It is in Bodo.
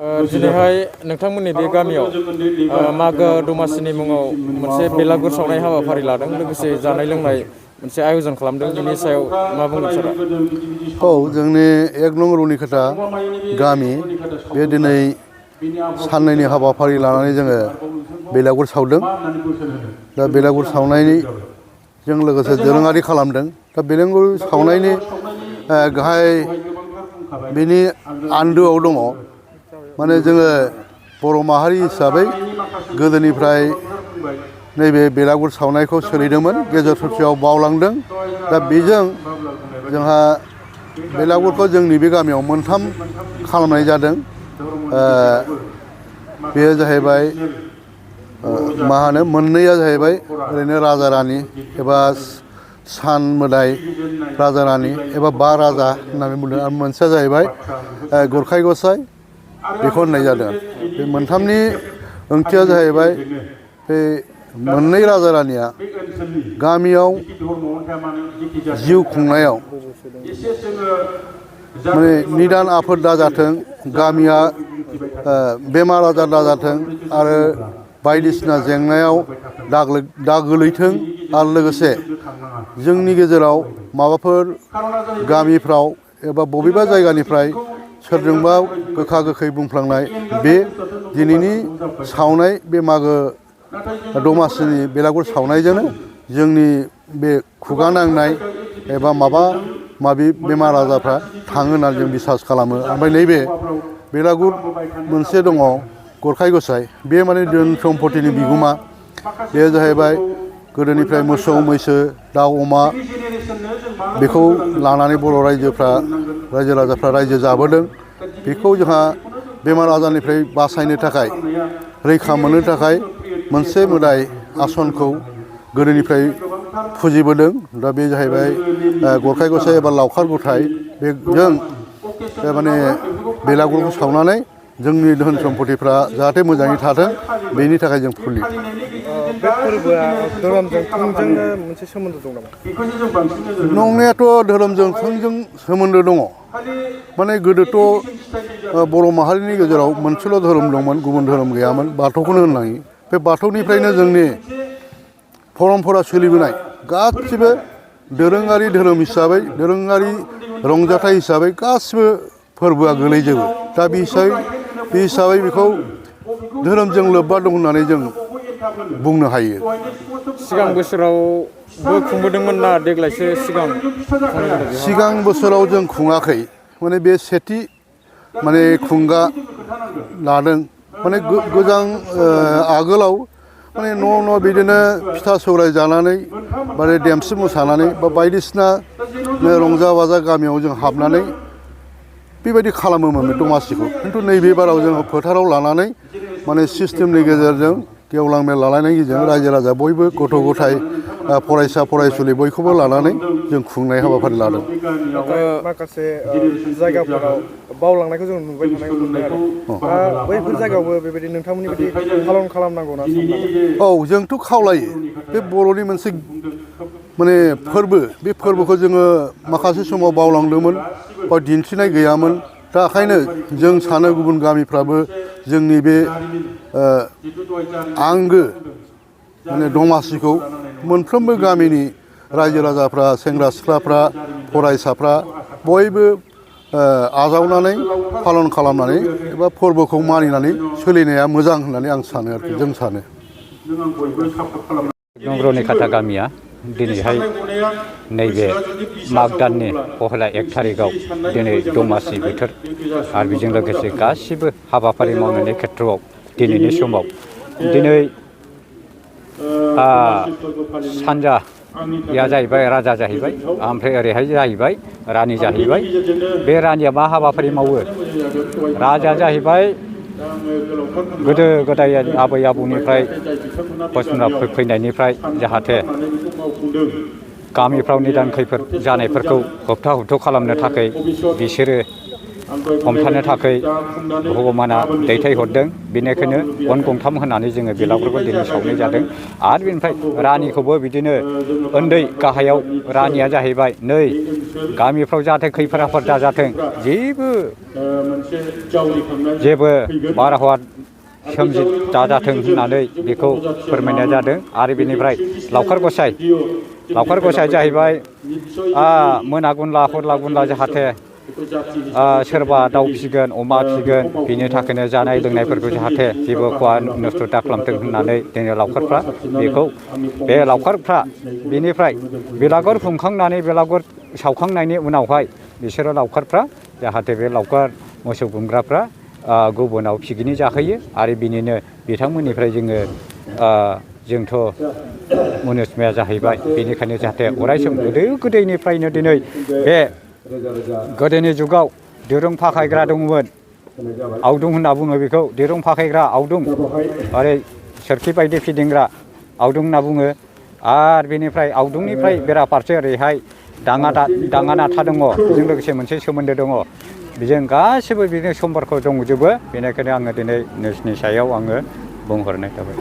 दिनैहाय नोंथांमोननि बे गामियाव मागो दमासिनि मुङाव मोनसे बेलागुर सावनाय हाबाफारि लादों लोगोसे जानाय लोंनाय मोनसे आयोजन खालामदों बिनि सायाव मा बुंगोन सारा? औ जोंनि 1 नं रुनिखाता गामि बे दिनै साननैनि हाबाफारि लानानै जोङो बेलागुर सावदों। दा बेलागुर सावनायजों लोगोसे दोरोङारि खालामदों। दा बेलागुर सावनायनि गाहाय बिनि आन्दोआव दङ माने जोङो बर' माहारि हिसाबै गोदोनिफ्राय नैबे बेलागुर सावनायखौ सोलिदोंमोन, गेजेर ससेयाव बावलांदों। दा बेजों जोंहा बेलागुरखौ जोंनि बे गामियाव मोनथाम खालामनाय जादों। बेयो जाहैबाय मोननैया जाहैबाय ओरैनो राजा रानि एबा सान मोदाय राजा रानि एबा 5 राजा होननानै बुंदों आरो मोनसेया जाहैबाय गरखाय गसाइ बेखौ होननाय जादों। बे मोनथामनि ओंथिया जाहैबाय बे मोननै राजा रानिया गामियाव जिउ खुंनायाव माने निदान आफोद दाजाथों, गामिया बेमार आजार दाजाथों आरो बायदिसिना जेंनायाव दा गोलैथों आरो लोगोसे जोंनि गेजेराव माबाफोर गामिफ्राव एबा बबेबा जायगानिफ्राय सोरजोंबा गोखा गोखै बुंफ्लांनाय बे दिनैनि सावनाय बे मागो दमासिनि बेलागुर सावनायजोंनो जोंनि बे खुगा नांनाय एबा माबा माबि बेमार आजारफ्रा थाङो होननानै जों बिसास खालामो। ओमफ्राय नैबे बेलागुर मोनसे दङ गरखाय गसाइ, बे माने धोन सम्पतिनि बिगोमा। बे जाहैबाय गोदोनिफ्राय मोसौ मैसो दाउ अमा बेखौ लानानै बर' रायजो राजाफ्रा रायजो जाबोदों। बेखौ जोंहा बेमार आजारनिफ्राय बासायनो थाखाय रैखा मोननो थाखाय मोनसे मोदाय आसनखौ गोदोनिफ्राय फुजिबोदों। दा बे जाहैबाय गरखाय गसाइ एबा लावखार गथाय। बेजों माने बेलागुरखौ सावनानै जोंनि धोन सम्पतिफ्रा जाहाथे मोजाङै थाथों बेनि थाखाय जों फुलियो। बे फोरबोआ धोरोमजों थोंजोंनो मोनसे सोमोन्दो दं नामा? नंनायाथ' धोरोमजों थोंजों सोमोन्दो दङ। माने गोदोथ' बर' माहारिनि गेजेराव मोनसेल' धोरोम दंमोन, गुबुन धोरोम गैयामोन, बाथौखौनो होननाय। बे बाथौनिफ्रायनो जोंनि परमपरा सोलिबोनाय गासिबो दोरोङारि धोरोम हिसाबै, दोरोङारि रंजाथाइ हिसाबै गासिबो फोरबोआ गोलैजोबो। दा बे हिसाबै बेखौ धोरोमजों लोब्बा दं होननानै जों बुंनो हायो। सिगां बोसोरावबो खुंबोदोंमोन ना देग्लायसो सिगां बोसोराव जों खुङाखै, माने बे सेथि माने खुंगा लादों। माने गोजां आगोलाव माने न' बिदिनो फिथा सौराय जानानै माने देमसि मोसानानै बा बायदिसिना रंजा बाजा गामियाव जों हाबनानै बेबायदि खालामोमोन बे दमासिखौ। खिन्थु नैबे बाराव जोङो फोथाराव लानानै माने सिस्टेमनि गेजेरजों गेवलां मेल लालायनायनि गेजेरजों रायजो राजा बयबो गथ' गथाय फरायसा फरायसुलि बयखौबो लानानै जों खुंनाय हाबाफारि लादों। माखासे जायगाफोराव बावलांनायखौ जों नुबाय थानाय मोनदों आरो दा बैफोर जायगायावबो बेबायदि नोंथांमोननि बायदि पालन खालामनांगौना? औ जोंथ' खावलायो। बे बर'नि मोनसे माने फोरबो, बे फोरबोखौ जोङो माखासे समाव बावलांदोंमोन बा दिन्थिनाय गैयामोन। दा ओंखायनो जों सानो गुबुन गामिफ्राबो जोंनि बे आंगो माने दमासिखौ मोनफ्रोमबो गामिनि रायजो राजाफ्रा, सेंग्रा सिख्लाफ्रा, फरायसाफ्रा बयबो आजावनानै पालन खालामनानै एबा फोरबोखौ मानिनानै सोलिनाया मोजां होननानै आं सानो आरोखि, जों सानो। नंग्रनि खाथा गामिया दिनैहाय नैबे माग दाननि पहेला 1 थारिखआव दिनै दमासि बोथोर आरो बेजों लोगोसे गासिबो हाबाफारि मावनायनि खेथ्रआव दिनैनि समाव दिनै सानजाया जाहैबाय राजा जाहैबाय, ओमफ्राय ओरैहाय जाहैबाय रानि जाहैबाय। बे रानिया मा हाबाफारि मावो? राजाया जाहैबाय गोदो गोदाय आबै आबौनिफ्राय बोसोनना फैनायनिफ्राय जाहाथे गामिफ्राव निदान खैफोद जानायफोरखौ होबथा खालामनो थाखाय बिसोरो हमथानो थाखाय भगबाना दैथायहरदों बेनिखायनो गन गंथाम होनानै जोङो बेलागुरखौ दिनै सावनाय जादों आरो बेनिफ्राय रानिखौबो बिदिनो उन्दै गाहायाव रानिया जाहैबाय नै गामिफ्राव जाहाथे खैफोद आफोद दाजाथों जेबो बारहावा दाजाथों होननानै बेखौ फोरमायनाय जादों आरो बेनिफ्राय लावखार गसाय जाहैबाय मोना गुनला हरला गुनला जाहाथे सोरबा दाउ फिगोन अमा फिगोन बिनि थाखायनो जानाय लोंनायफोरखौ जाहाथे जेबो खहा नस्थ' दाखालामथों होननानै दिनै लावखारफ्रा बेखौ बे लावखारफ्रा बेनिफ्राय बेलागुर खुंखांनानै बेलागुर सावखांनायनि उनावहाय बिसोरो लावखारफ्रा जाहाथे बे लावखार मोसौ गुमग्राफ्रा गुबुनाव पिकनिक जाहैयो आरो बिनिनो बिथांमोननिफ्राय जोंथ' मुनुसमाया जाहैबाय बेनिखायनो जाहाथे अरायसम गोदोनिफ्रायनो दिनै बे गोदोनि जुगाव दिरुं फाखायग्रा दंमोन आवदुं होनना बुङो बेखौ दिरुं फाखायग्रा आवदुं आरो सोरखि बायदि फिदिंग्रा आवदुं होनना बुङो आरो बेनिफ्राय आवदुंनिफ्राय बेराफारसे ओरैहाय दाङा नाथा दङ बेजों लोगोसे मोनसे सोमोन्दो दङ बेजों गासिबो बिदिनो सम्पर्क दंजोबो बेनिखायनो आङो दिनै नोंसिनि सायाव आङो बुंहरनाय थाबाय।